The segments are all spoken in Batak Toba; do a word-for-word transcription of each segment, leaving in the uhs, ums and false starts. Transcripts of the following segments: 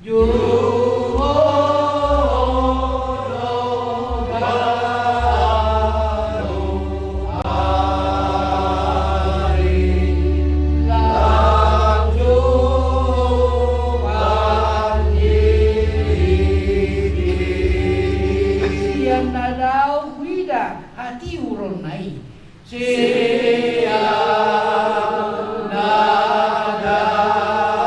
Sian na dao huida hatiuronna i. Sian na dao huida hatiuronna i.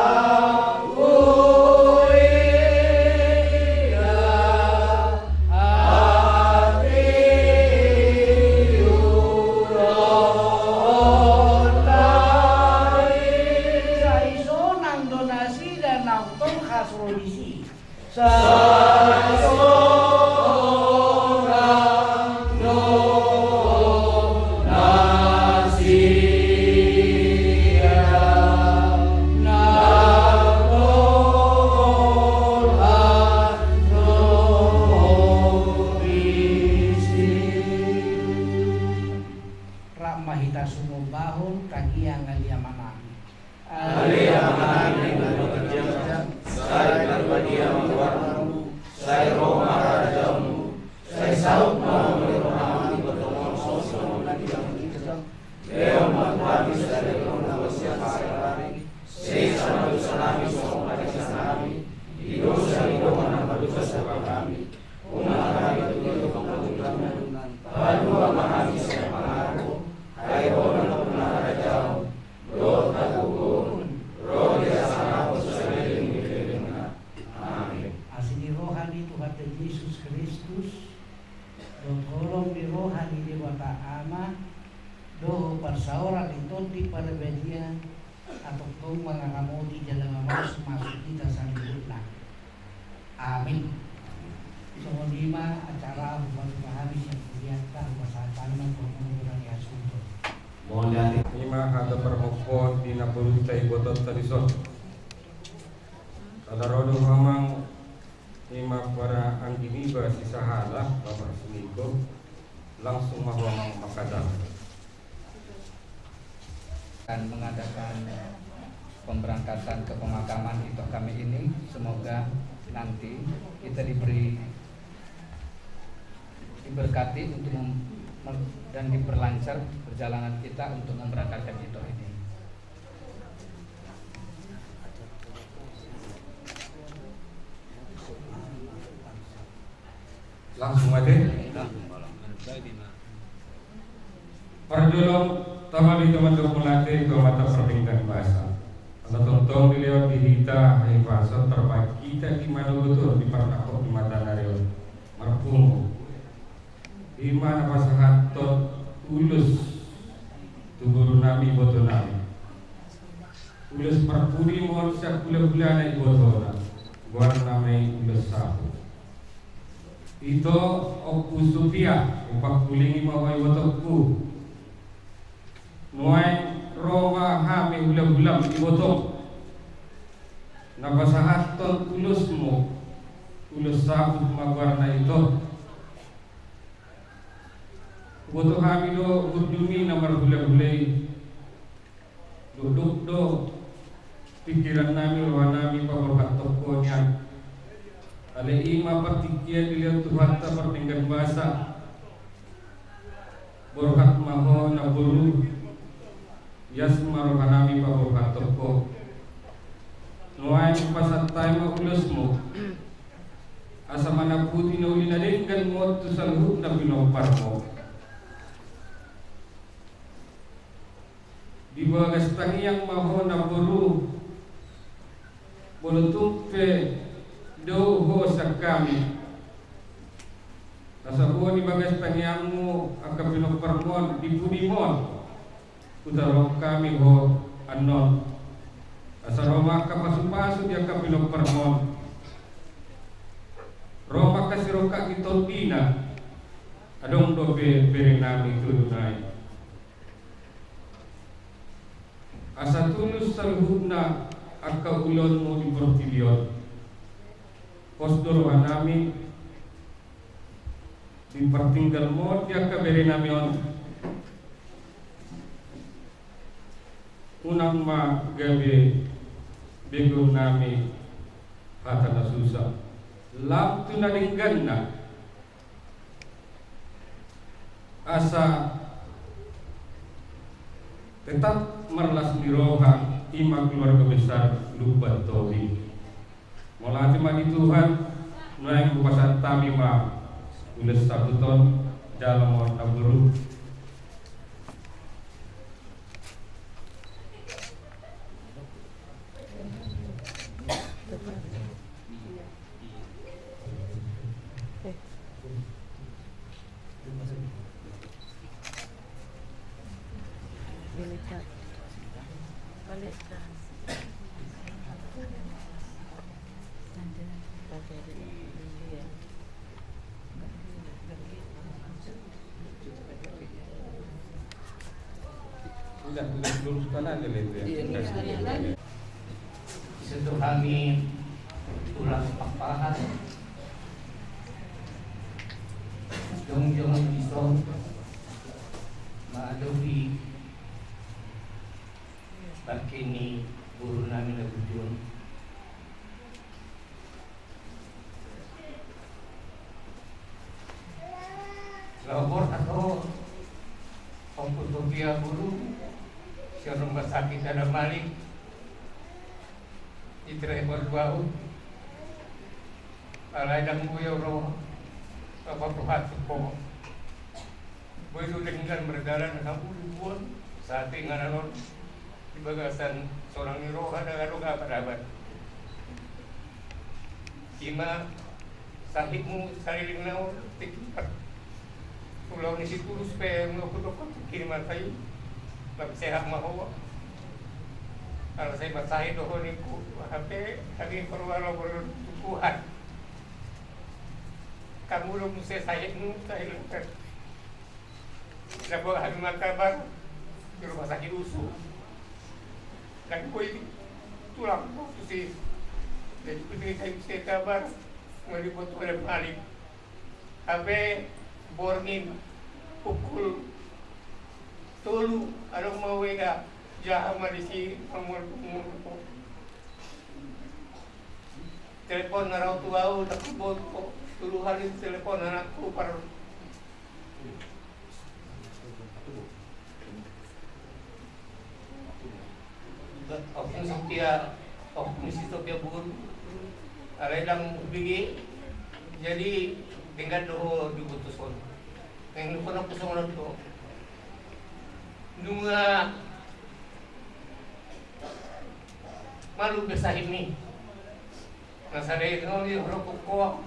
Sai sonang do nasida naung tolhas ro disi. Sai sonang do nasida naung tolhas ro disi. Rap ma hita sumombahon, tangiang Ale Amanami. Ale Amanami na di banua, sai tarbadia ma goarmu, sai ro ma harajaonmu, sai saut ma lomo ni rohanami, tongon songon na di banua. Lehon ma tu hami sadari on hangoluan siapari, sesa ma dosanami songon panesanami di dosa ni dongan na mardosa tu hami. Unang hami togihon tu pangunjunan, palua ma hami sian pangago, ai Ho do nampuna harajaon, dohot hagogoon, ro di hasangapon saleleng ni lelengna. Amin. Asi ni roha ni Tuhanta Jesus Kristus, dohot holong ni roha ni Debata Ama, dohot parsaoran ni Tondi Parbadia, antong tongtong mangaramoti jala mamasu-masu hita saluhutna. Amin. Songon i ma acara hupatupa hami sian kuliahta, hupasahat hami ma tu hamuna di hasuhuton. Mauliate. I ma hata parmompoon di namborunta ibotonta dison. Ala ro do ho amang, i ma para anggi niba si Sahala, Bapak Siniko, langsung ma ho amang mangkatai. Dan mengadakan pemberangkatan ke pemakaman itoh kami ini, semoga nanti kita diberi, diberkati untuk mem-, dan diperlancar perjalanan kita untuk memberangkatkan itoh ini. Langsung ma ate. Parjolo, tama di teman-teman mauliate tu Amanta Pardenggan Basa. Ala tongtong dilehon di hita hahipason tarbaen hita di manogot on, di parnahok ni mataniari on, marpungu. I ma na pasahathon ulos tu borunami, ibotonami. Ulos parpudi ma on sian hulahulana ibotona, goarna ma i ulos saput. Ito, Ompu Sofia, hupangkulingi ma ho ibotongku. Nuaeng ro ma hami hulahulam ibotom, na pasahathon ulosmu, ulos saput ma goarna ito. Huboto hami do hundumi na marhulahula i. Dokdok do pingkirannami, rohanami paborhathon ho nian. Alai i ma partingkian dilehon Tuhanta Pardenggan Basa. Borhat ma ho namboru, ias ma rohanami paborhathon ho. Nuaeng pasahat hami ma ulosmu, asa manaputi na uli na denggan ma on tu saluhutna pinomparmu. Di bagas tangiang ma ho namboru, molo tung pe dao ho sian hami, asa boan di bagas tangiangmu angka pinomparmu on, di pudimon hutaruhon hami ho annon. Asa ro ma angka pasupasu di angka pinomparmu on. Ro ma angka sirongkap ni tondina, adong dope berenami tu duna i. Asa tulus saluhutna angka ulaonmu di portibi on. Pos do rohanami di partinggalmu on di angka berenami on. Unang ma gabe begeonnami hata na susa, lam tu na dengganna, asa tetap marlas ni roha, i ma keluarga besar Lumban Tobing. Mauliate ma di Tuhan, naeng hupasahat hami ma ulos saputon, jalo ma on na boru. Udah, udah, luruskan aja lah itu ya. Iya, iya. Disitu hami tulang papahan. Jongjong dison. Maadopi bangke ni boru nami na burju on. Laho borhat ho, Ompu Sofia boru, sian rumah sakit Adam Malik, di Trepor dua. Alai ndang boi au ro papahatahon ho. Boi do denggan mardalan hamu di buan, sahat inganan on di bagasan sonang ni roha, ndang adong apa dapat. I ma sahitmu saleleng na on, tingki ulaon ni si Tulus pe molo hudok tingki ni mata i, lam sehat ma ho. Ala sai marsahit do ho ningku, hape hami parluar laho tu Tuhan. Hamu do muse sahitmu saleleng pe. Dapotan hami ma kabar di rumah sakit Usu. Ndang boi tulang ho tusi. Jadi, hami sai muse kabar, molo diboto Adam Malik. Hape borngin pukul tolu adong ma W A, jaha ma disi nomor pangulu. Telepon na ro tu au, ndang huboto. Tolu hali telepon anakku par Ompung Sofia, Ompung si Sofia boru. Alai ndang hubege, jadi denggan do ho di putuson. Naeng hudokhon songon on do. Nunga malum be sahitmi. Na sada i do dihorok ho.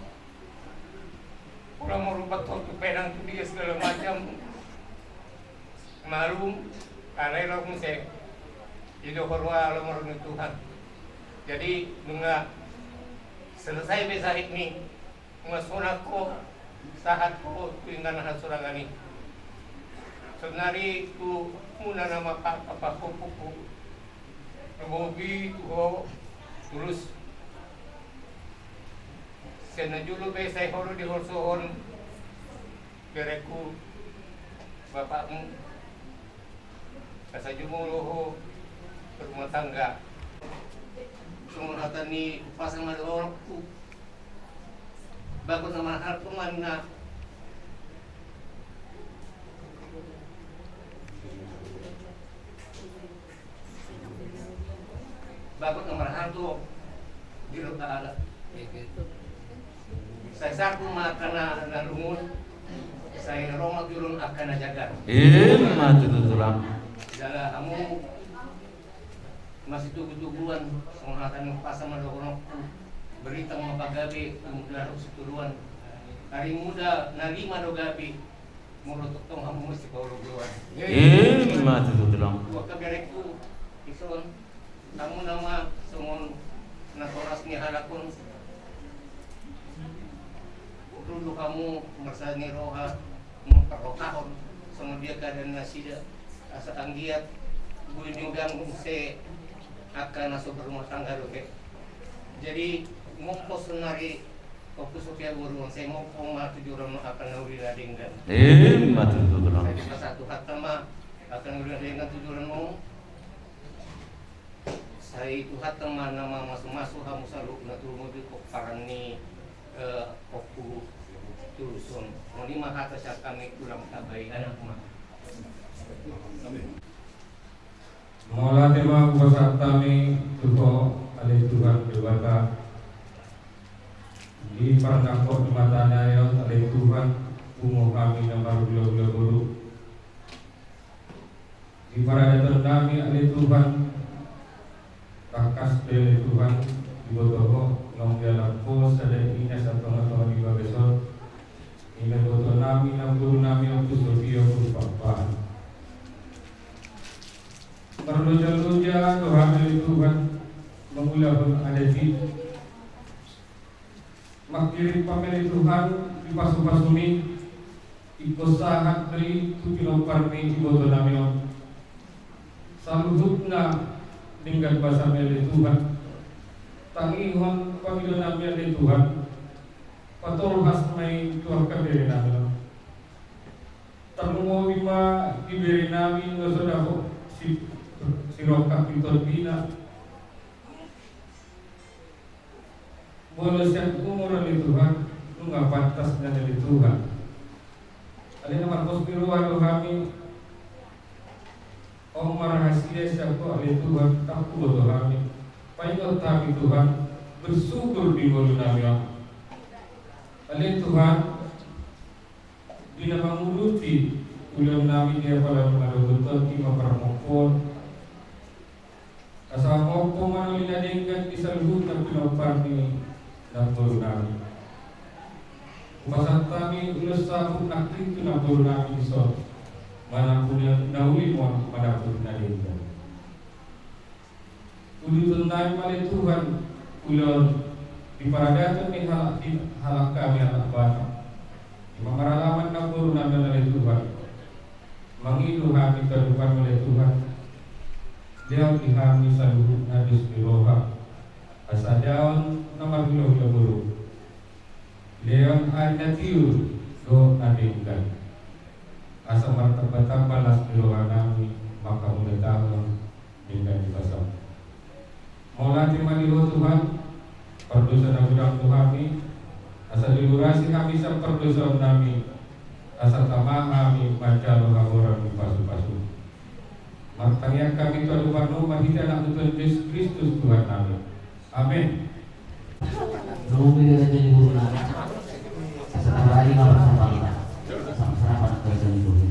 Olo marubat ho tu penang tu dia segala macam. Malum, alai ro muse. Ido ho roha, olo marubat Tuhan. Jadi, nunga selesai be sahitmi. Nunga sonang ho, sahat ho tu inganan hasurangan i. Saonari tu hamuna na mangkatai pahompungku. Lumobi tu ho, Tulus. Sian na jolo pe sai ho do diholsohon berengku, bapakmu. Asa jumolo ho berumah tangga. Songon hata ni umpasa ma dohononku. Bagot na marhalto ma ninna. Bagot na marhalto di roha ni halak. Sai saku ma angka na lungun, sai ro ma jolo angka na jagar. Ima tutu tulang. Jala hamu masitogutoguan, songon hata ni umpasa ma dohononku, beritang ma pagabe, umur dalan sitoruan. Ari muda na lima do gabe, molo tongtong hamu mesti paolooloan. Ima tutu tulang. Tu angka berengku, ison, hamu nama songon natoras ni halak on. Ro do hamu marlas ni roha, mamparrotahon songon dia keadaan nasida, asa anggiat boi denggan muse angka na so berumah tangga dope. Jadi, mompo saonari, Ompu Sofia boru, sai mompo ma tu joloan on angka na uli na denggan. Ima tutu tulang. Sai dipasahat Tuhanta ma angka na uli na denggan tu joloan on. Sai Tuhanta ma na mamasumasu hamu saluhutna tu lomo ni pomparan ni, eh, Ompu Tulus on. Songon i ma hata sian hami, ulang tabai, anak ma. Mauliate ma hupasahat hami tu Ho, ale Tuhan Debata, di parnangkok ni mata nami on, ale Tuhan, pungu hami na marhulahula boru. Di paradaton nami, ale Tuhan, tangkas do, ale Tuhan, diboto Ho, naung dialap Ho sada ina sian tongatonga ni bagas on, ina ni iboto nami, namboru nami, Ompu Sofia Purba. Marloja-loja do hami, ale Tuhan, mangulahon adat i. Manghirim hami, ale Tuhan, di pasu-pasuMi, ingkon sahat do i tu pinompar ni iboto nami on. Saluhutna denggan basaMi, ale Tuhan. Tangihon pangidoan nami, ale Tuhan. Patolhas ma i tu angka bere nami on. Tarlumobi ma di bere nami na so dapot si, sirongkap ni tondina. Molo sian umur, ale Tuhan, nunga pantas nian, ale Tuhan. Alai na marpos ni roha do hami. On ma rahasia sian Ho, ale Tuhan, ndang huboto hami. Paingot hami, Tuhan, bersyukur di ngolu nami on. Ale Tuhan, di na mangurupi ulaon nami di apala na dohot on, i ma parmompoon. Asa mompo ma na uli na denggan di saluhutna pinompar ni namboru nami. Hupasahat hami ulos saput nangkin tu namboru nami dison, manang na uli ma manang na denggan. Uduton nami ma, ale Tuhan, ulaon di paradaton ni halak, di halak hami halak Batak. I ma maralaman namboru nami on, ale Tuhan. Mangido hami tu adopanMu, ale Tuhan. Lehon di hami saluhutna dos ni roha, asa daon na marhulahula boru. Lehon ari na tiur dohot na denggan, asa martambatamba las ni roha nami manghamuliatahon denggan ni basaM. Mauliate ma di Ho, Tuhan, pardosa na godang tu hami, asa dilurasi hami sian pardosaon nami, asa tama hami manjalo hamoraon ni pasu-pasuM. Martangiang hami tu adopanMu marhite AnakMu Tuhan Jesus Kristus Tuhan nami. Amen. Nunga jadi guru nami. Setelah ini nggak pernah sampai kita. Sama-sama kerja di guru.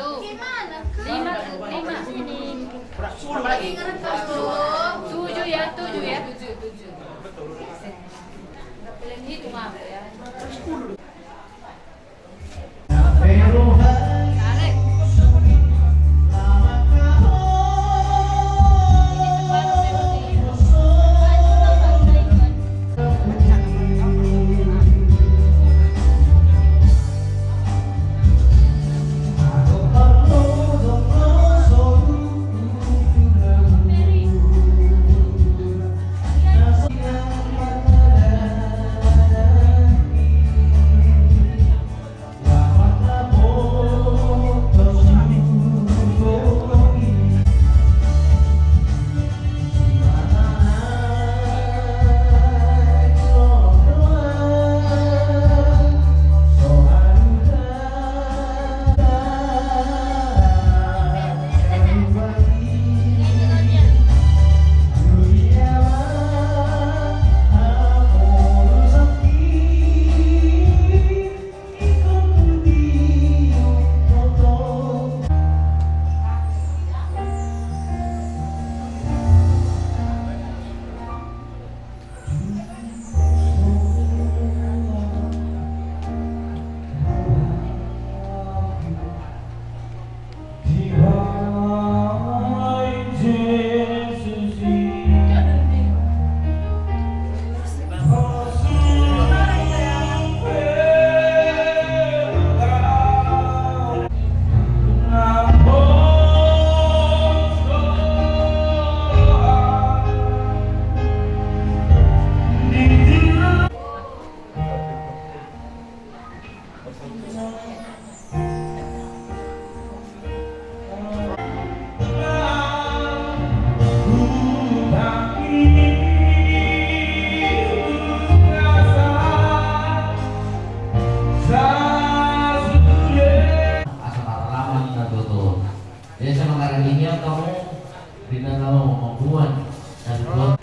Tuh. Lima, lima. Tujuh ya, tujuh ya. Hitung apa ya? Akhirnya kamu di dalam membuat dan buat.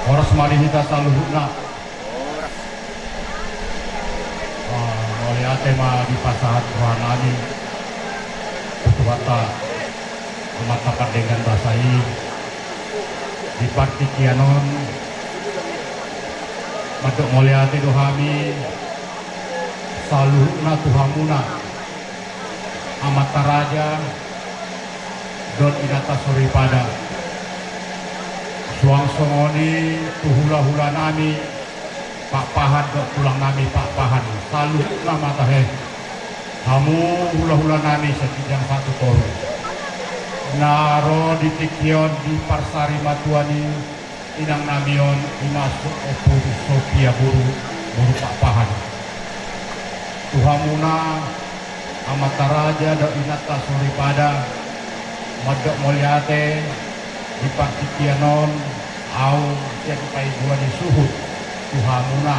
Horas ma di hita saluhutna. Ah, mauliate ma dipasahat rohanami tu Tuhanta, Amanta pardenggan basa i, di partingkian on mandok mauliate do hami saluhutna tu hamuna, amanta raja dohot inanta soripada. Suang songon i tu hulahulanami, Pakpahan dohot tulangnami Pakpahan, saluhutna ma tahe. Hamu hulahulanami sian ginjang sahat tu toru, na ro di tingki on di parsarimatua ni inangnami on, i ma Ompu Sopia boru, boru Pakpahan. Tu hamuna, amanta raja dohot inanta soripada, mandok mauliate di partingkian on, ahu sian paibua ni suhut tu hamuna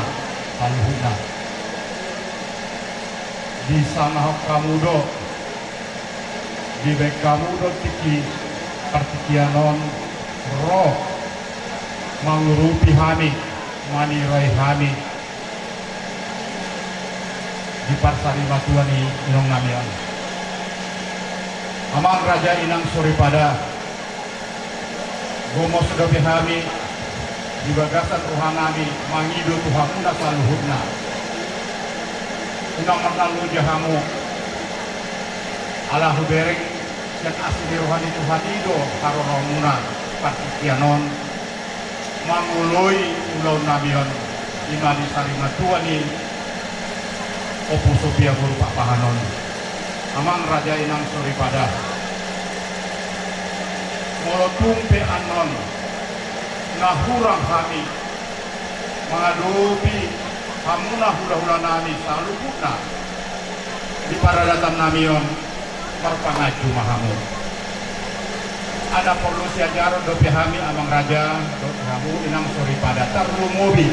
saluhutna. Disangahon hamu do, dibaen hamu do tingki partingkian on ro mangurupi hami, maniroi hami di parsarimatua ni inangnami on. Amang raja, inang soripada, gomos dope hami di bagasan rohanami mangido tu hamuna saluhutna. Unang marnalluja hamu, ala hubereng sian asi ni roha ni Tuhan i do haroromuna partingkian on mangoloi ulaonnami on, i ma di sarimatua ni Ompu Sopia boru Pakpahan on. Amang raja inang soripada. Molo tung pe annon na hurang hami mangadopi hamuna hulahulanami saluhutna di paradaton nami on, marpanganju ma hamu. Ndang porlu siajaron dope hami amang raja dohot hamu inang soripada, tarlumobi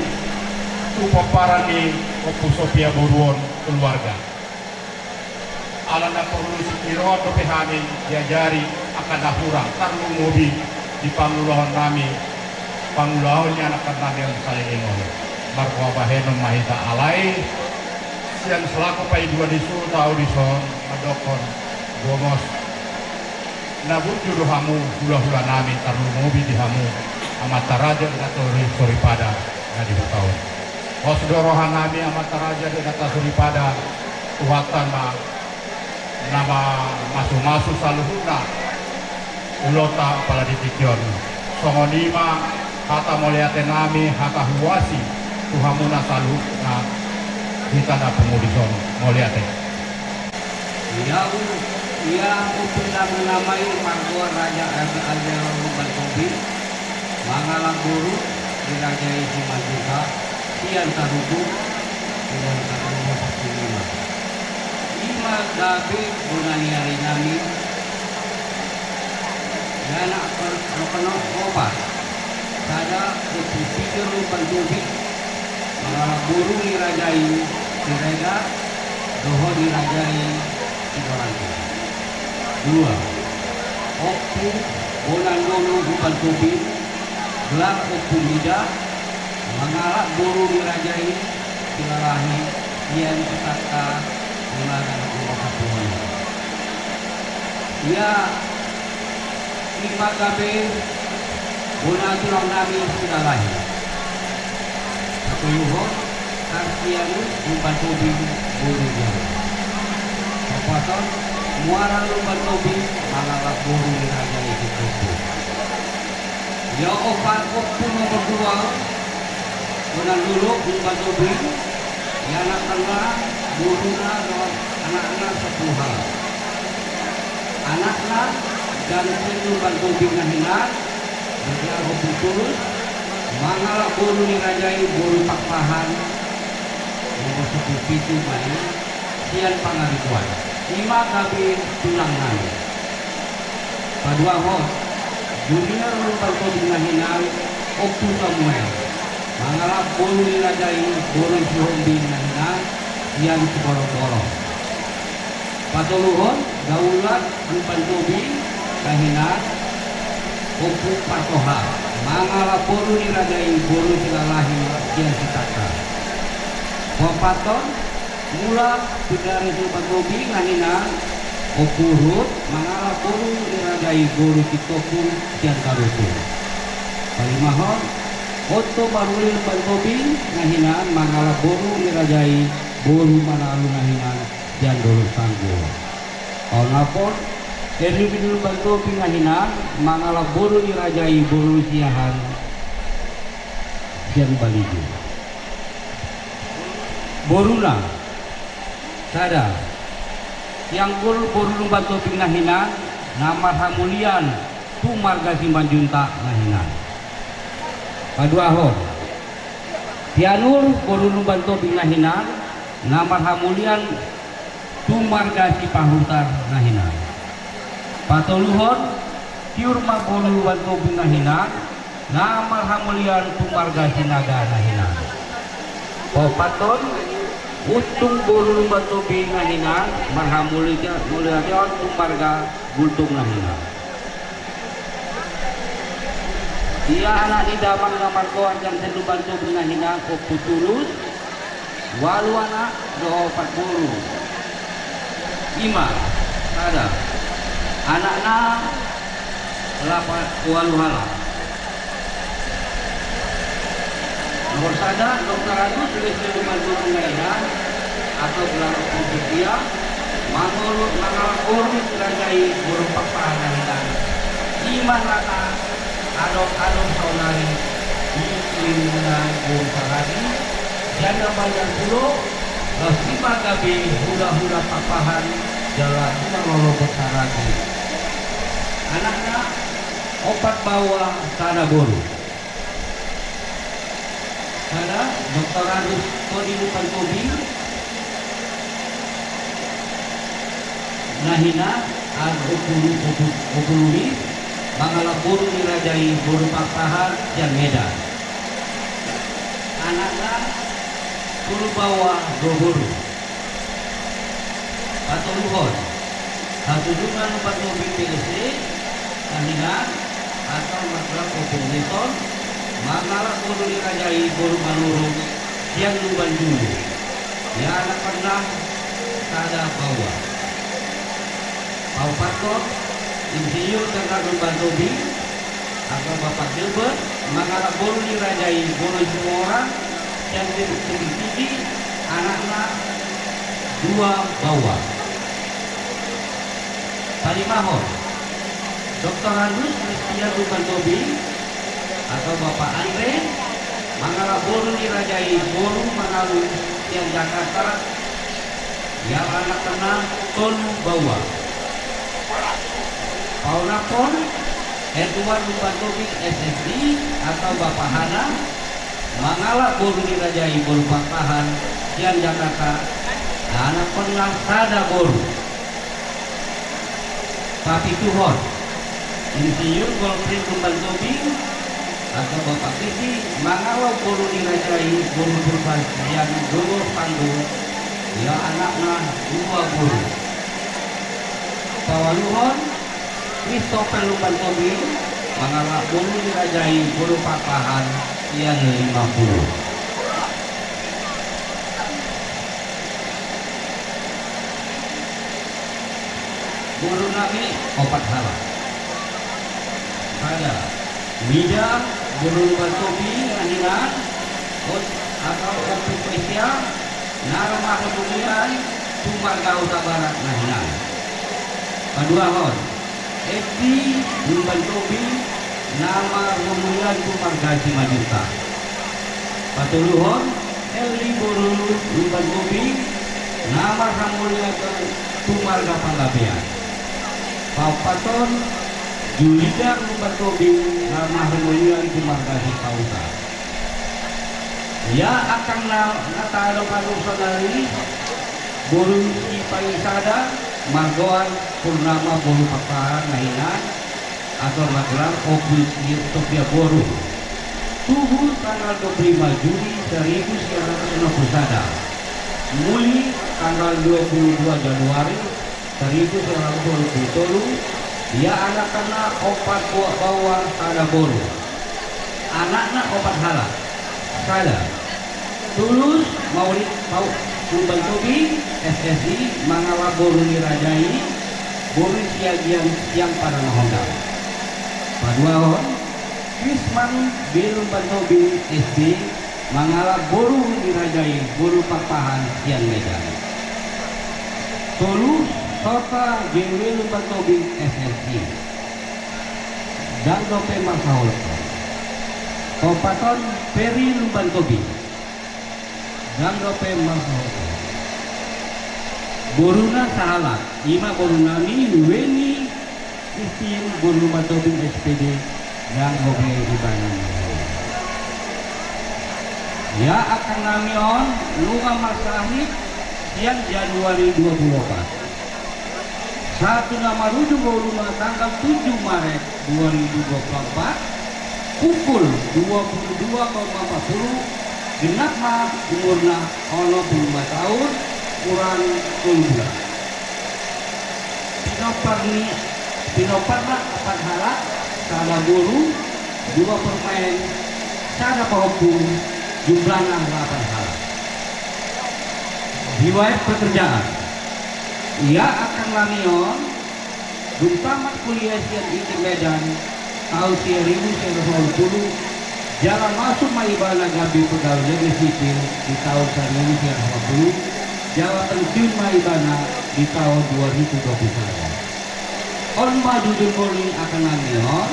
tu pomparan ni Ompu Sofia boru on keluarga. Ala ndang porlu sitiroon dope hami diajari angka na hurang, tarlumobi di pangulahon nami, pangulahon ni anakkon nami on saleleng on. Marboa bahenon ma hita alai sian selaku paidua ni suhut ahu dison mandokkon gomos na burju do hamu hulahulanami, tarlumobi di hamu amanta raja dohot inanta soripada na di huta on. Pos do rohanami amanta raja dohot inanta soripada, Tuhanta ma na mamasumasu saluhutna ulaonta apala di tingki on. Songon i ma hata mauliate nami, hata huasi tu hamuna saluhutna hita na pungu dison. Mauliate. Ia u-, ia umpamana nama i margoar raja, raja, raja Lumban Tobing mangalap boru ni raja i Simanjuntak sian Tarutung, sian Tarutung. I ma gabe bona ni ari nami. Ia na per-, perkenal opat. Sada, Ompu Pitor Lumban Tobing mangalap boru ni raja i Siregar dohot ni raja i Sitorangkir. Dua, Ompu Bonandono Lumban Tobing, gelar Ompu Mida, mangalap boru ni raja i Silalahi sian Sitangka, Lumban Tobing. Ia i ma gabe bona tulang nami Silalahi. Patoluhon, Tarsianus Lumban Tobing boru Jawa. Paopathon, Muara Lumban Tobing mangalap boru ni raja i Sitompul. Ia opat, Ompu nomor dua, Bonandono Lumban Tobing, ianakhonna, boruna dohot anakna sampulu halak. Anakna, Jansen Lumban Tobing na hinan, bergelar Ompu Tulus, mangalap boru ni raja i boru Pakpahan, nomor sampulu pitu ma i, sian Pangaribuan. I ma gabe tulang nami. Paduahon, Junior Lumban Tobing na hinan, Ompu Samuel, mangalap boru ni raja i boru Sihombing na hinan, sian Sibolongbolong. Patoluhon, Daulat Lumban Tobing na hinan, Ompu Partoha, mangalap boru ni raja i boru Silalahi sian Sitangka. Paopathon, Mula Pindares Lumban Tobing na hinan, Ompu Ruhut, mangalap boru ni raja i boru Sitompul sian Tarutung. Palimahon, Otto Maruli Lumban Tobing na hinan, mangalap boru ni raja i boru Manalu na hinan, sian Dolok Sanggul. Paonomhon, Erwin Lumban Tobing na hinan, mangalap boru ni raja i boru Siahaan sian Balijo. Boruna. Sada, Sianggul boru Lumban Tobing na hinan, na marhamulian tu marga Simanjuntak na hinan. Paduahon, Sianur boru Lumban Tobing na hinan, na marhamulian tu marga Sipahutar na hinan. Patoluhon, Tiur ma boru Lumban Tobing na hinan, na marhamulian tu marga Sinaga na hinan. Paopathon, Untung boru Lumban Tobing na hinan, marhamulian, mulian tu marga Gultom na hinan. Ia anak ni damang na margoar Jansen Lumban Tobing na hinan, Ompu Tulus, ualu anak dohot opat boru. I ma, sada, anakna, lapan, ualu halak. Nomor sada, Doktor Agus Lesti Lumban Tobing na hinan, atau gelar Ompu Setia, mangolu, mangalap boru ni raja i boru Pakpahan na hinan. I ma anakna, adong-adong saonari, i, i, i, boru Saragi, janda Banjar Pulo, laos i ma gabe hulahula Pakpahan, Jala ima lolo borsaragi. Anakna opat baoa sada boru. Sada, Doktor Andus Toni Lumban Tobing, na hinahan Ompulu, Ompulu, Ompulu Lis, mangalap boru ni raja i boru Pakpahan sian Medan. Anakna tolu baoa dua boru. Patoluhon, Hasudunan Lumban Tobing P S D, na hinahan Hasan Margelar Ompung Nison, mangalap boru ni raja i boru Manurung sian Lumban Julu. Ia anakna sada baoa. Paopathon, Insinyur Bernard Lumban Tobing, atau Bapak Gilbert, mangalap boru ni raja i boru Situmorang sian Tebing Tinggi, anakna dua baoa. Palimahon, Doktor Andus Kristian Lumban Tobing atau Bapak Andre, mangalap boru ni raja i boru Manalung sian Jakarta, ia anakna tolu baoa. Paonomhon, Edward Lumban Tobing S S I atau Bapak Hana, mangalap boru ni raja i boru Pakpahan sian Jakarta, anakna sada boru. Papituhon, Insinyur Golfried Lumban Tobing atau Bapak Kisi, mangalap boru ni raja i boru Purba sian Dolok Panggung, ia anakna dua boru. Paualuhon, Christopher Lumban Tobing, mangalap boru ni raja i boru Pakpahan sian Lima Pulu. Boru nami opat halak. Sada, Mida boru Lumban Tobing na hinahan, Ot-, atau Ompung Paisia, na marhamulian tu marga Hutabarat na hinahan. Paduahon, Etti Lumban Tobing, na marhamulian tu marga Simanjuntak. Patoluhon, Elli boru Lumban Tobing, na marhamulian tu marga Panggabean. Paopathon, Julida Lumban Tobing, na marhamulian tu marga Sipausa. Ia angkang na, na taadong-adong saonari, boru Sipangisada, margoar Purnama boru Pakpahan na hinahan, atau margelar Ompung Sofia boru. Tubu tanggal dua puluh lima Juli seribu sembilan ratus enam puluh sada. Muli tanggal dua puluh dua Januari seribu sembilan ratus dua puluh tolu, ia anakna opat baoa sada boru. Anakna opat halak. Sada, Tulus Maurid Pau Lumban Tobing, S S I, mangalap boru ni raja i, boru Siagian sian Padang Honda. Paduahon, Krisman B Lumban Tobing, S D, mangalap boru ni raja i, boru Pakpahan sian Medan. Tolu, Sota J W Lumban Tobing, S S I. Ndang dope marsaholhon. Paopathon, Peri Lumban Tobing. Ndang dope marsaholhon. Boruna sahalak, ima boru nami, Weni Kristin boru Lumban Tobing, S P D, ndang dope ibana. Ia angkang nami on nunga marsahit sian Januari dua puluh opat. Sahat tu na marujung ngoluna tanggal tujuh Maret dua ribu dua puluh empat, pukul dua puluh dua koma empat puluh, genap ma umurna onom puluh lima taon, kurang tolu bulan. Pinompar ni, pinomparna opat halak, sada boru, dua parumaen, sada pahompu, jumlahna lapan halak. Riwayat pekerjaan. Ia angkang nami on, dung tamat kuliah sian I T Medan, taon seribu sembilan ratus delapan puluh, jala masuk ma ibana gabe pegawai negeri sipil di taon seribu sembilan ratus delapan puluh, jala pensiun ma ibana di taon dua ribu dua puluh sada. On ma jujur murni angkang nami on,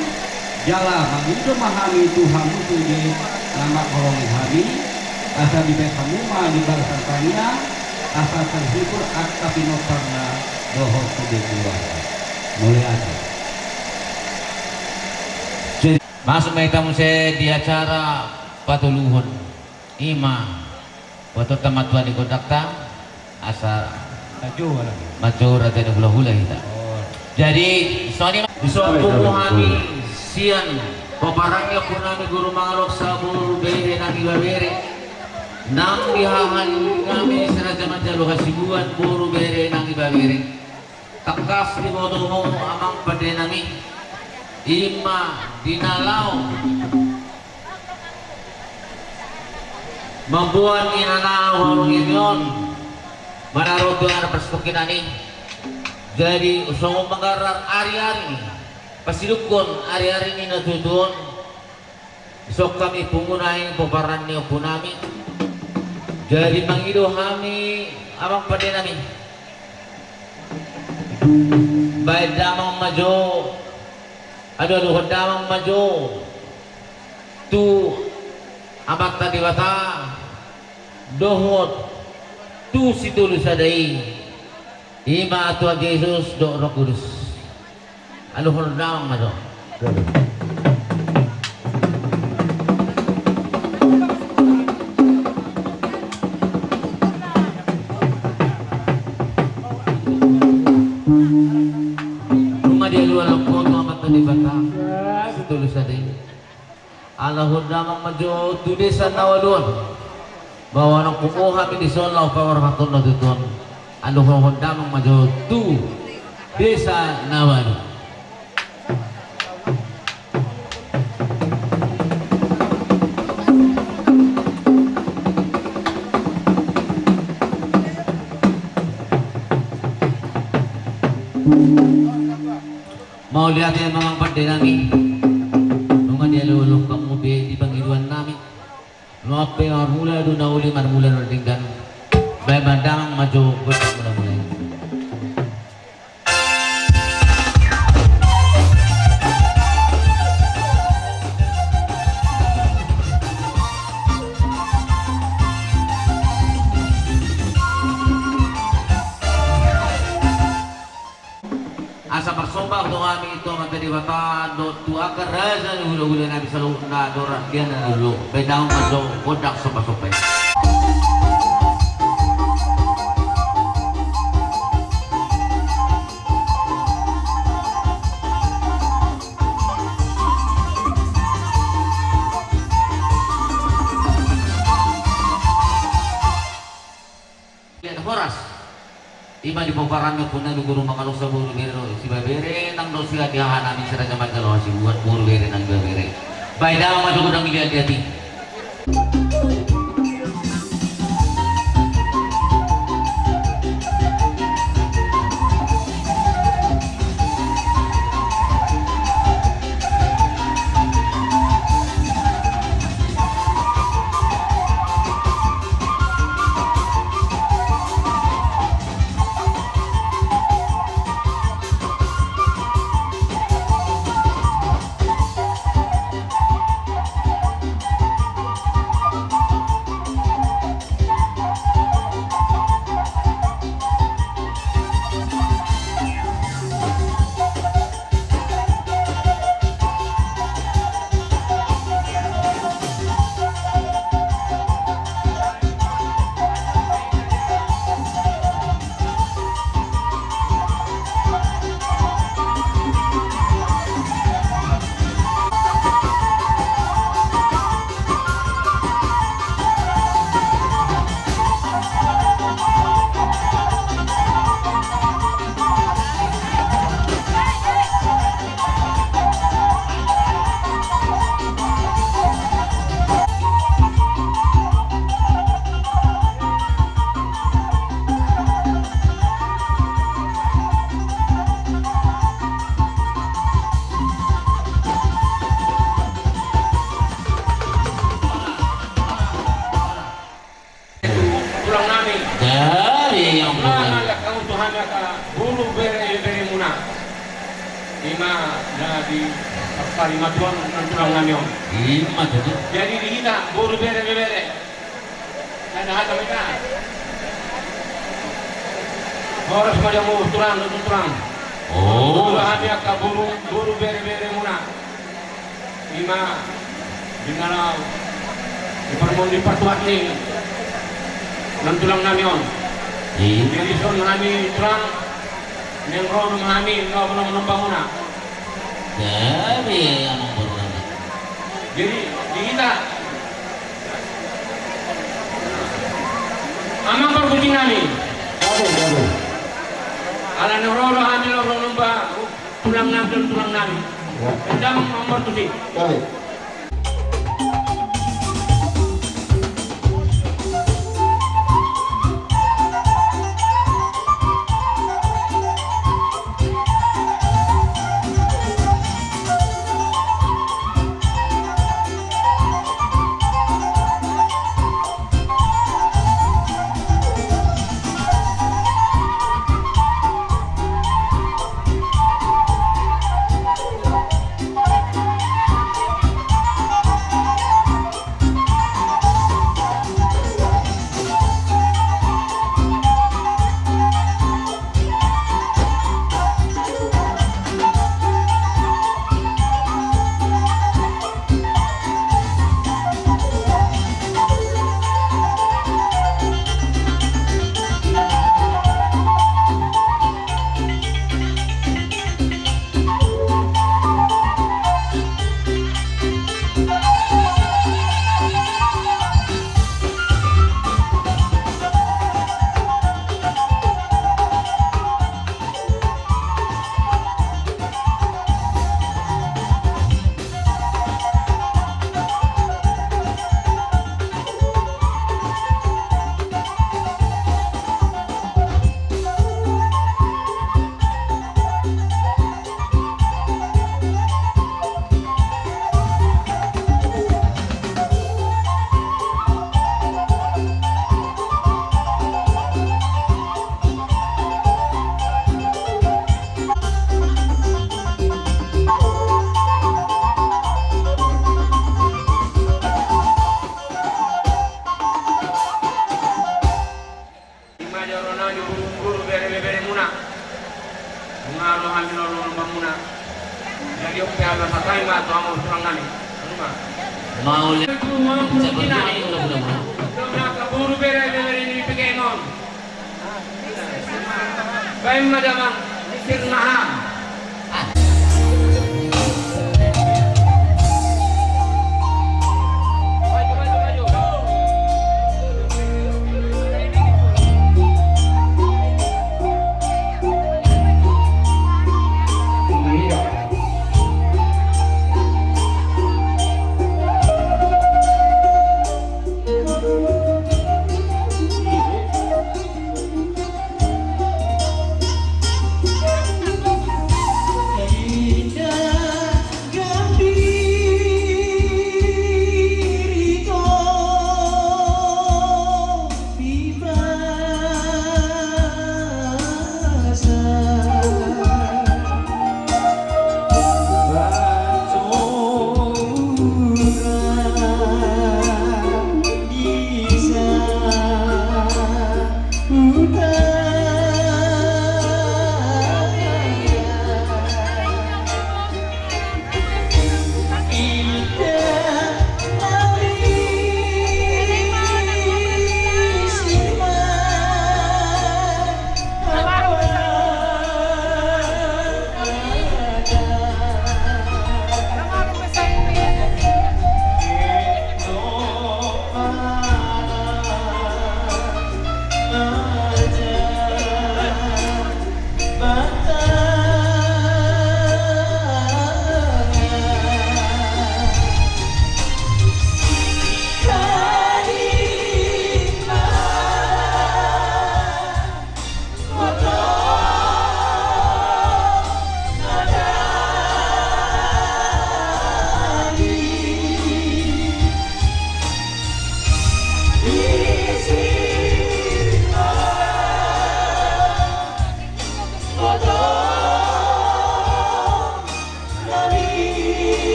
jala mangido ma hami tu hamu sude na mangkorhon hami, asa dibaen hamu ma di bagasan tangiang, asa terhibur angka pinomparna, Dohot tu di keluarga. Muliate. Jadi, masuk ma hita muse di acara patoluhon. I ma botoonta ma tu anak gondangta, asa manjou raja ni hulahula hita. Jadi, songon i ma, dison pungu hami sian pomparan ni ompunami Guru Mangaloksa, boru bere nang ibebere, nang di haha ni hami si Raja Manjalo Hasibuan, boru bere nang ibebere. Tangkas diboto ho amang pandenami, i ma di na laho mamboan inana haurung i on, manaruhon tu anak parstongkinan i. Jadi songon mangarrar ari-ari ni, pasidungkon ari-ari ni na tutu on, dison hami pungu nai pomparan ni ompunami. Jadi mangido hami amang pandenami, baen damang ma jo, aduhon damang ma jo tu Amanta Debata dohot tu Sitolu Sada i, i ma Tuhan Jesus dohot Roh Kudus. Aluhon damang ma jo. Nunga dialualuhon ho tu Amanta Debata Sitolu Sada i. Aluhon damang ma jo tu desa na ualu on. Baonon ho hami dison laho paborhathon na tutu on. Aluhon damang ma jo tu desa na ualu. Mauliate ma amang pandenami. Nunga dialualuhon hamu be di pangidoannami. Nunga pe marmula do na uli, marmula do na denggan. Baen ma damang ma jo gondang mulamula i. Asa marsomba do hami tu Amanta Debata dohot tu angka raja ni hulahulanami saluhutna, dohot rakyatna na dua on. Baen damang ma jo gondang sombasomba i. Horas. I ma di pomparan ni ompunami Guru Mangaloksa, boru bere nang ibebere, nang dohot sian di hahanami si Raja Manjalo Hasibuan, boru bere nang ibebere. Baen damang ma jo gondang liatliat i. Tulang nami. Dari yang tulang. Mangala kamu Tuhan, maka boru bere, beberemuna. I ma na di parimatuang nang tulang nami on. I ma tutu. Jadi di hita boru bere, bebere. Ada hata mereka. Horas ma di hamu tulang dohot tulang. Oh. Olo hami angka boru, boru bereberemuna. Ima di na laho di parmonding partuat ni nantulang nami on. Iya. Jadi songon hami tulang, naeng ro do hami, ro do hami manombamuna. Gabe, amang boru nami. Jadi di hita, amang pargonsi nami. Gabe, gabe. Ala naeng ro do hami, ro do hami manomba tulang nami, tulang nami. Ya. Ndang mamortusi. Gabe. Ima jolo nami boru, boru bereberemuna. Nunga ro hami ro do hami manombamuna. Jadi on pe hami sahat ma tu hamu tulang nami. Ima. Mauliate. Boru nami. Boru berebere ni pegeng on. Baen ma damang, sirna ha.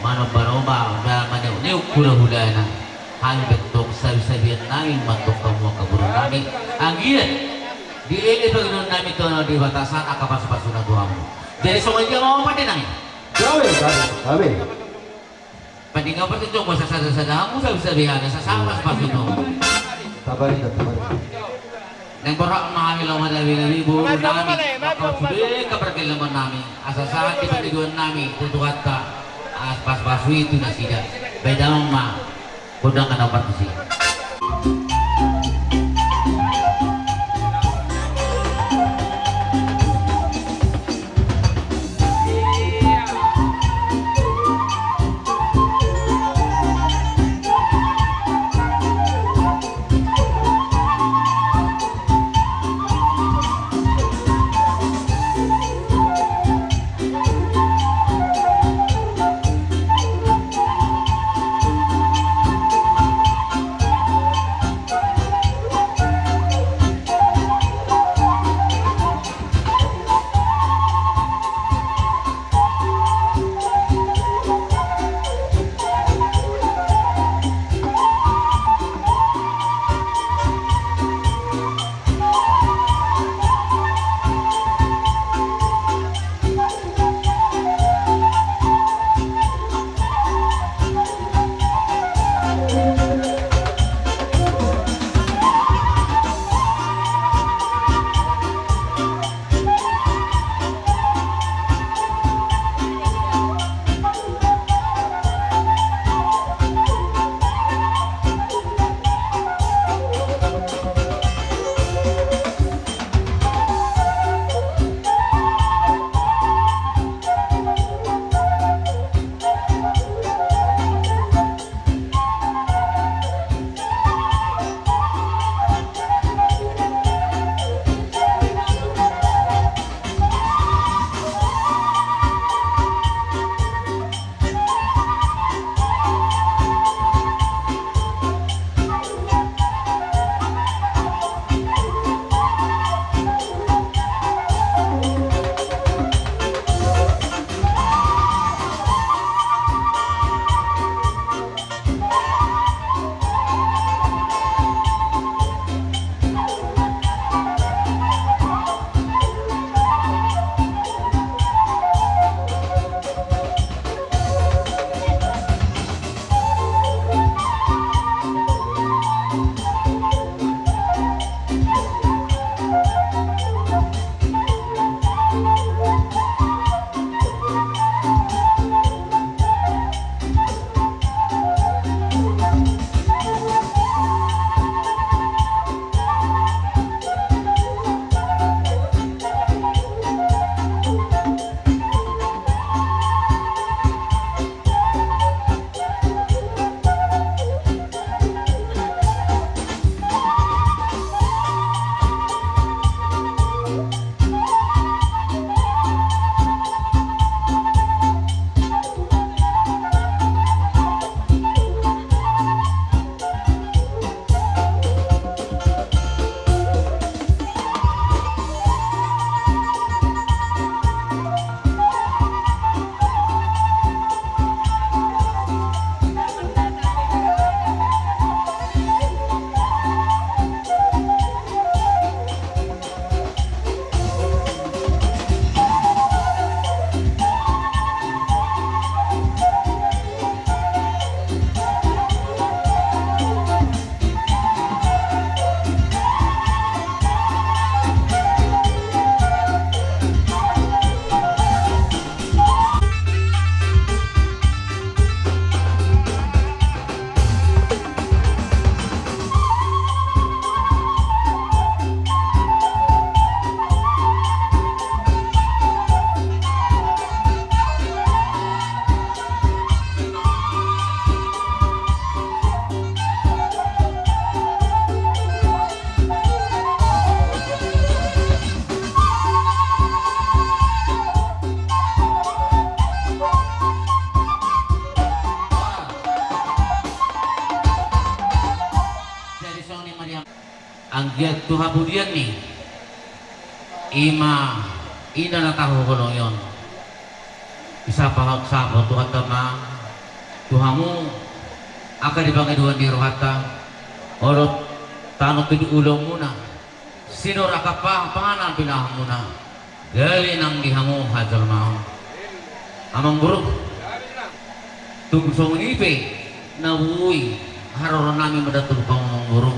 Manomba-nomba, unang maneuk-neuk hula-hulana. Hami pe antong sabi-sabian nami ma antong hamu angka boru nami. Anggiat dielek pangidoan nami tu Debata, sahat angka pasu-pasuna tu hamu. Jadi songon i ma, pande nami. Gabe, gabe, gabe. Pande nami, parjolo ma sasada-sada hamu sabi-sabian, sahat pasu-pasuna. Tabarita, tabarita. Naeng borhat ma hami laho madabi-dabi boru nami, mangkatai sude angka pargellengon nami, asa sahat di pangidoan nami tu Tuhanta, asa pasu-pasu i tu nasida. Bahen damang ma gondang na partusi. Anggiat tu hapudian ni i ma ina na tahu holong i on. Isapa, sapa Tuhanta ma tu hamu angka di pangidoan ni rohanta, olo tano tu di ulaonmuna, sinur angka pa-, panganan pinahanmuna. Gale nang di hamu hajolmaon. Amang boru. Tung songon i pe na boi haroro nami mandatuluk hamu amang boru.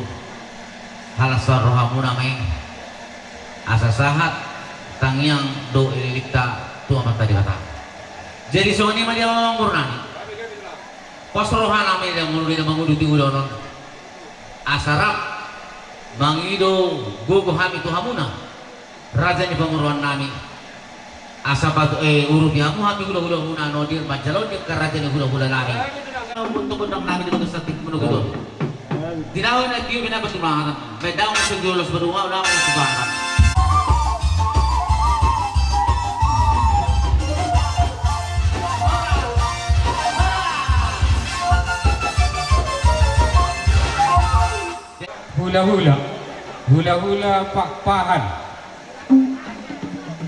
Halasan rohamuna ma i. Asa sahat tangiang dohot elelengta tu Amanta Debata. Jadi songon i ma di amang boru nami. Pos roha nami di amang boru di na manguduti ulaon on. Asa rap mangido gogo hami tu hamuna. Raja ni pamoruon nami. Asa patu, eh, urupi hamu hami hulahula muna nodir manjalo di angka raja ni hulahula nami. Untuk gondang nami di bagasan tingki manogot on. Di na hu na tio binaen tu mangatan. Baen damang tu jolo, sipadu ma damang tu mangatan. Hulahula, hulahula Pakpahan.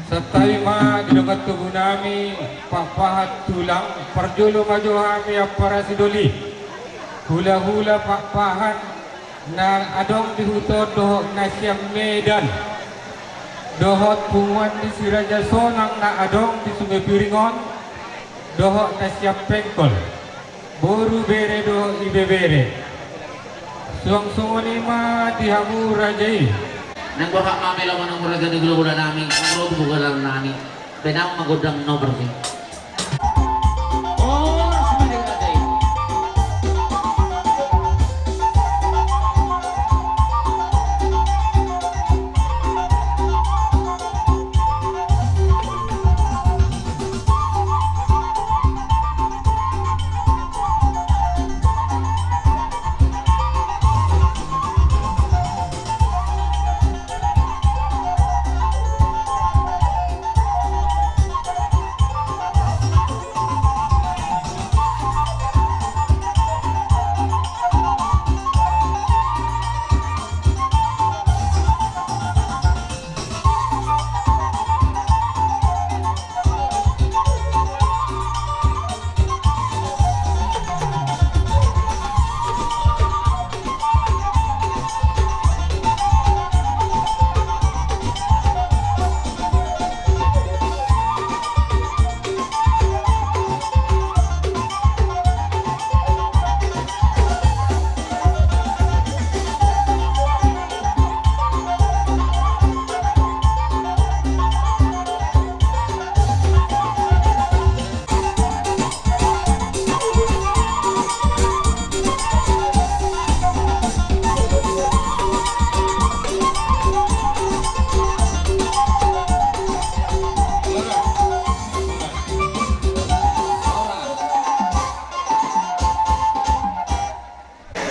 Santabi ma di dongan tubu nami Pakpahan tulang, parjolo ma jo hami ampara sidoli. Hulahula Pakpahan na adong di huta on dohot na sian Medan. Dohot punguan ni si Raja Sonang na adong di Sungai Piring on, dohot na sian Pengkol. Boru, bere dohot ibebere. Suang songon i ma di hamu raja i. Naeng borhat ma hami laho manang raja ni hulahula nami, naeng ro tu bagasan nami. Baen damang ma gondang nomor si.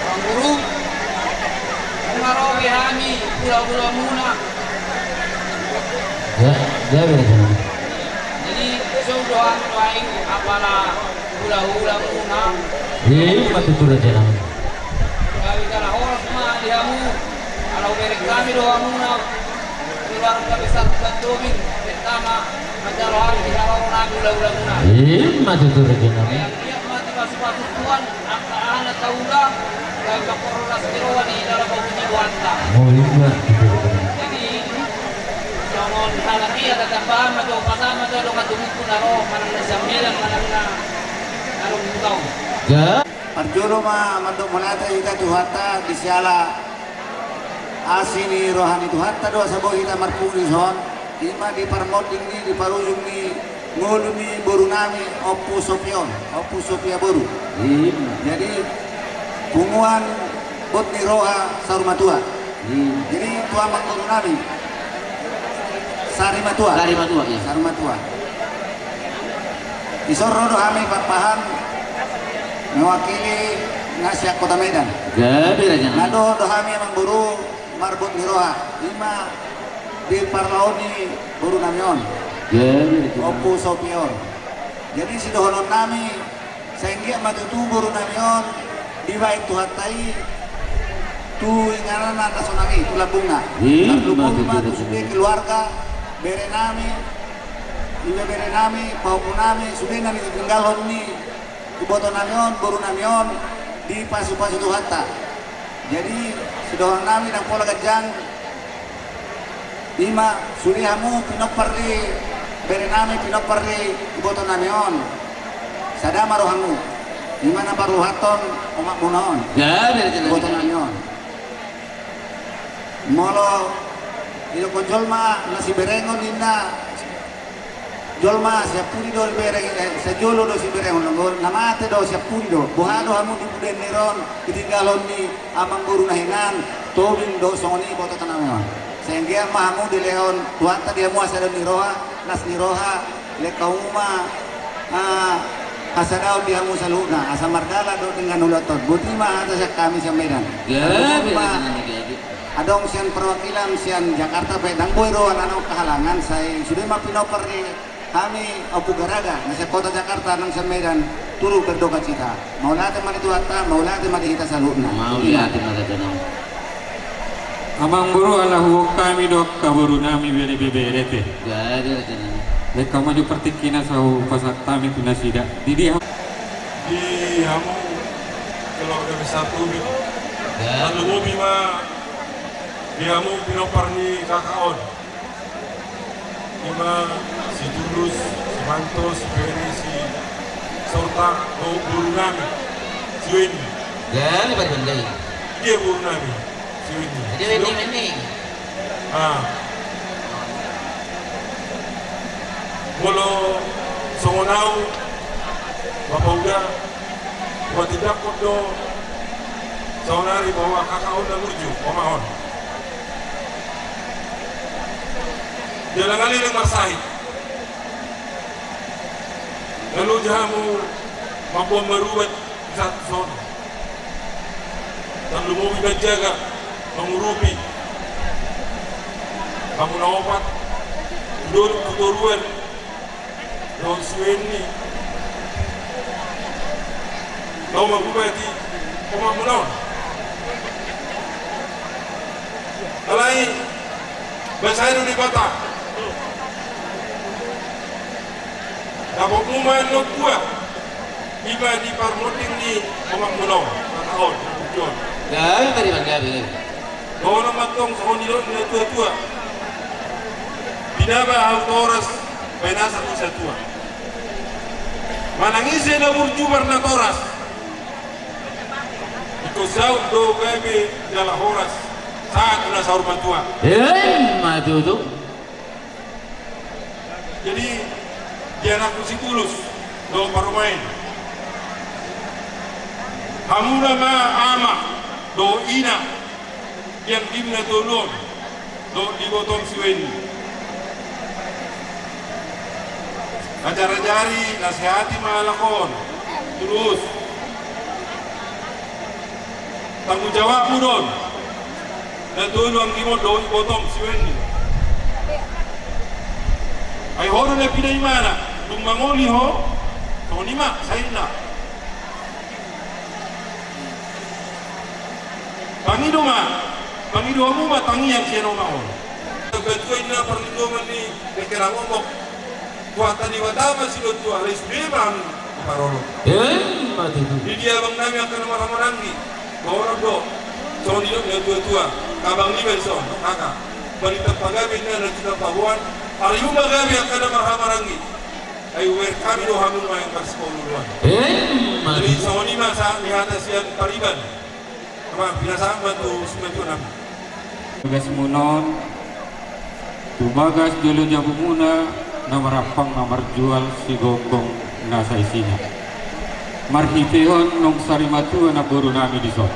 Amang boru, nunga ro be hami hulahula muna. Ya, ya, be, ya. Jadi, so do hami nuaeng apala hulahula muna. Iya, iya, ma tutu raja nami. Gabe jala horas ma di hamu, ala hubereng hami do hamuna. Keluarga besar Tuan Tobing, pertama, manjalo hami di haroro nami hulahula muna. Iya, ma tutu raja nami. Yang dia mati masuk-masuk Tuan, angka anak taula, dan bakor las keroa di dalam bau di Tuanta. Oh, iya, ma tutu raja nami. Jadi, songon halak ia tatamba ma jo, pasama jo, dongan tubuku na ro, manang na sian Medan, manang na, na ro mutau. Ya. Parjolo ma mandok mauliate hita tu Tuhanta di siala asi ni roha ni Tuhanta do asa boi hita marpungu dison, ima di parmonding ni, di parujung ni ngolu ni boru nami Ompu Sopion, Ompu Sopia boru. Ima. Jadi punguan bot ni roha saur matua. Ima. Jadi tu amang boru nami Sari Matua. Sari Matua, iya. Sari Matua. Dison ro do hami Pakpahan mewakili na sian kota Medan. Gabe raja nami. Na dohot do hami amang boru marbot ni roha, ima di parlahon ni boru nami on. Gabe raja nami. Ompu Sopion. Jadi sidohonon nami, sai anggiat ma tutu boru nami on dibaen Tuhanta i Tu inganan na sonang i, tu lambungna. Tarlumobi ma tu sude keluarga, bere nami, iba bere nami, pahompu nami, sude na nitinggalhon ni iboto nami on, boru nami on, dipasupasu Tuhanta. Jadi, sidohonon nami ndang pola ganjang, ima sude hamu pinompar ni bere nami, pinompar ni iboto nami on. Sada ma rohamu, ima na paruhathon omakmuna on. Iboto nami on. Molo didokkon jolma na siberengon ninna, jolma sian pudi do dibereng, eh, sai jolo do siberengon, na mate do sian pudi do. Boha do hamu di pudi ni roha on, ditinggalhon ni amangboru na hinan, tobing do songon i iboto nami on. Sai anggiat ma hamu dilehon Tuhanta di hamu hasadaon ni roha, las ni roha, lehon hamu ma, ah, hasadaon di hamu saluhutna, asa mardalan do denggan ulaonta on. Boti ma hata sian hami sian Medan. Adong sian perwakilan sian Jakarta pe ndang boi ro alana on halangan, sai sude ma pinompar ni hami Ompu Garaga na sian kota Jakarta nang sian Medan, turut berduka cita. Mauliate ma di Tuhanta, mauliate ma di hita saluhutna. Mauliate ma di Tuhanta. Amangboru, ala huboan hami do angka boru nami bere bebere pe. Lehon hamu jo partingkian asa hupasahat hami tu nasida. Di dia di hamu keluarga besar Tobing. Tarlumobi ma di hamu pinompar ni K K on. Ima si Tulus, si Manto, si Peri, si Sorta, do boru nami si Weni. Dia boru nami si Weni. Ah. Molo songon au, Bapa Uda, huhatindangkon do saonari bahwa K K on na burju, oma on. Jala nga leleng marsahit. Nga loja hamu mamboan marubat di saat son. Tarlumobi manjaga, mangurupi hamu na opat, tu dolok tu toruan, dohot si Weni. Laho mangubati omakmuna on. Alai basa do Debata, dapotmu ma annon tua, ima di parmonding ni omakmuna on, mata on, jon. Gabe tadi bang gabe. Dohonon ma tong songon nidok ni natuatua: Pinaba hau toras, baen asa tu satua. Manang ise na burju marnatoras, ingkon saut do gabe jala horas sahat tu na saur matua. Emma tutu. Jadi, di anakku si Tulus dohot Parumaen, hamuna ma ama dohot ina, di anggimu na tolu on dohot di ibotom si Weni. Ajar-ajari, nasihati ma halak on, Tulus. Tanggung jawabmu do on, na tolu anggimu on dohot ibotom si Weni. Ai ho do na pinaimana, dung mangoli ho, songon i ma sahitna. Pangido ma, pangido hamu ma tangiang sian oma on. Batu inna parlindungan ni dengke na momok. Tuhanta Debata ma sidotua, alai sude ma hami diparorot. Emma tutu. Di dia abang nami angka na marhahamaranggi, dohonon do songon nidok ni natuatua, abang niba dison, kaka. Balintang pagabe inna na tu na paboan, alai umagabe angka na marhahamaranggi. Ai uwer hami do hamu ma yang parsipoluluan. Emma tutu. Jadi songon i ma sahat ni hata sian pariban. Bagas munon, tu bagas jolo jabumuna, na marampang na marjual sigokhon na saisina. Marhitehon naung sari matua na boru nami dison,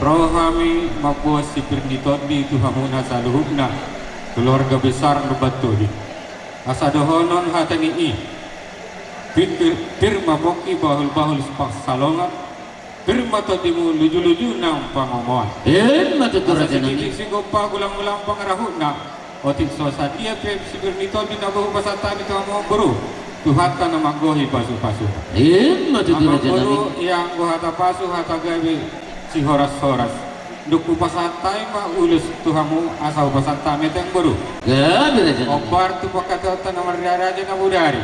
ro hami mamboan sipir ni tondi tu hamuna saluhutna, keluarga besar Lumban Toding. Asa dohonon hata ni i: Pir, pir, pir ma pongki, bahul-bahul pansalongan, pir ma tondimu, luju-luju nang pangomoan. Emma tutu, raja nami. Asa sigompa, gulang-gulang pangarahutna, otik so sadia pe sipir ni tondi na boi hupasahat hami tu hamu amangboru, Tuhanta na manggohi pasu-pasu. Emma tutu, raja nami. Amangboru, ia anggo hata pasu, hata gabe, sihoras-horas. Dung hupasahat hami ma ulos tu hamu, asa hupasahat hami tu amangboru. Gabe raja. Hombar tu pangkataionta na marraja na bodari.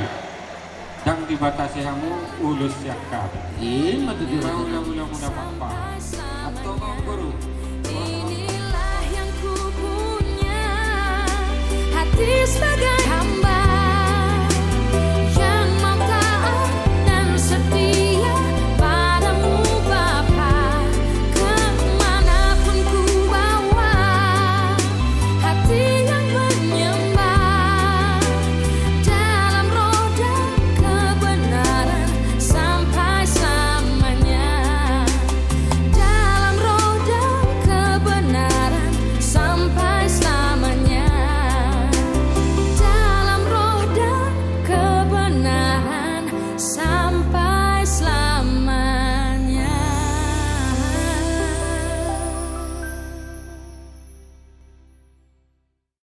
Ndang dibatasi hamu ulos sian hami. Ima tutu. Ima ulaon muna papa.